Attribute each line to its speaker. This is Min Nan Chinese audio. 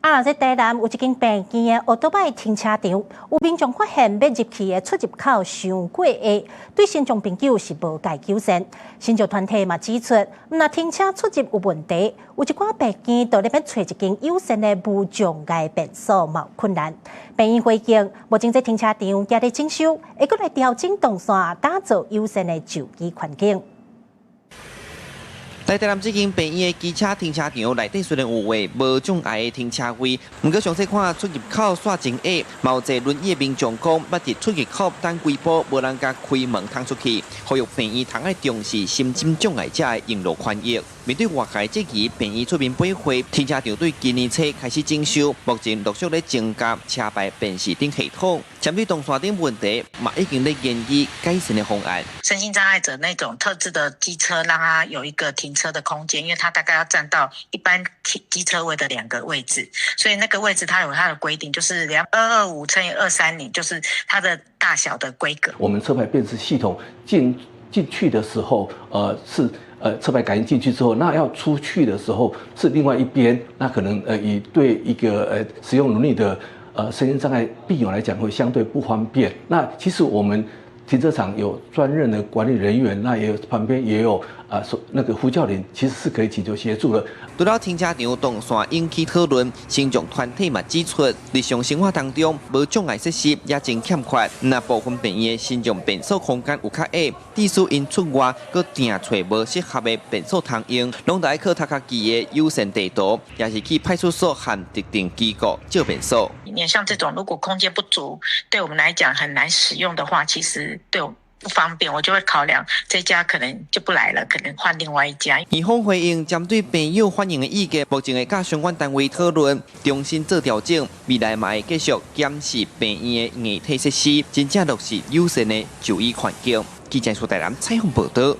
Speaker 1: 啊，這台南有一間病院的歐多擺停車場，有民眾發現欲入去的出入口傷過狹，對身障朋友是無蓋友善。身障團體嘛指出，毋但停車出入有問題，有一寡病院都咧欲揣一間友善的無障礙便所嘛有困難。病院回應，目前這停車場正咧整修，會閣來調整動線，打造友善的就醫環境。
Speaker 2: 在台南這間病院的機車停車場內底雖然有畫無障礙的停車位，毋過詳細看出入口煞真狹，嘛有坐輪椅的民眾講，欲佇出入口等幾步，無人共開門通出去，呼籲病院通愛重視身心障礙者的用路權益。面對外界質疑，病院出面回應，停車場對今年初開始整修，目前陸續咧增加車牌辨識等系統，針對動線等問題，嘛已經咧研擬改善的方案。
Speaker 3: 身心障礙者那種特製的機車，讓他有一個停車的空間，因為它大概要佔到一般停機車位的兩個位置，所以那個位置它有它的規定，就是225乘以230，就是它的大小的規格。
Speaker 4: 我們車牌辨識系統進去的時候，是車牌感應進去之後，那要出去的時候是另外一邊，那可能以對一個使用輪椅的身心障礙病友來講，會相對不方便。那其實我們停車場有專任的管理人員，那也有旁邊也有啊，那個呼叫鈴，其實是可以請求協助的。
Speaker 2: 除了停車場動線引起討論，身障團體嘛指出，日常生活當中無障礙設施也真欠缺。若部分病院的身障便所空間有較狹，致使𪜶出外閣定揣無適合的便所通用，攏得愛靠頭殼記的友善地圖，抑是去派出所和特定機構借便所。
Speaker 3: 你像這種，如果空間不足，對我們來講很難使用的話，其實對我不方便，我就會考量這家可能就不來了，可能換另外一家。
Speaker 2: 院方回應針對病友反映的意見，目前會佮相關單位討論，重新做調整，未來嘛會繼續檢視病院的硬體設施，真正落實友善的就醫環境。記者蘇台南採訪報道。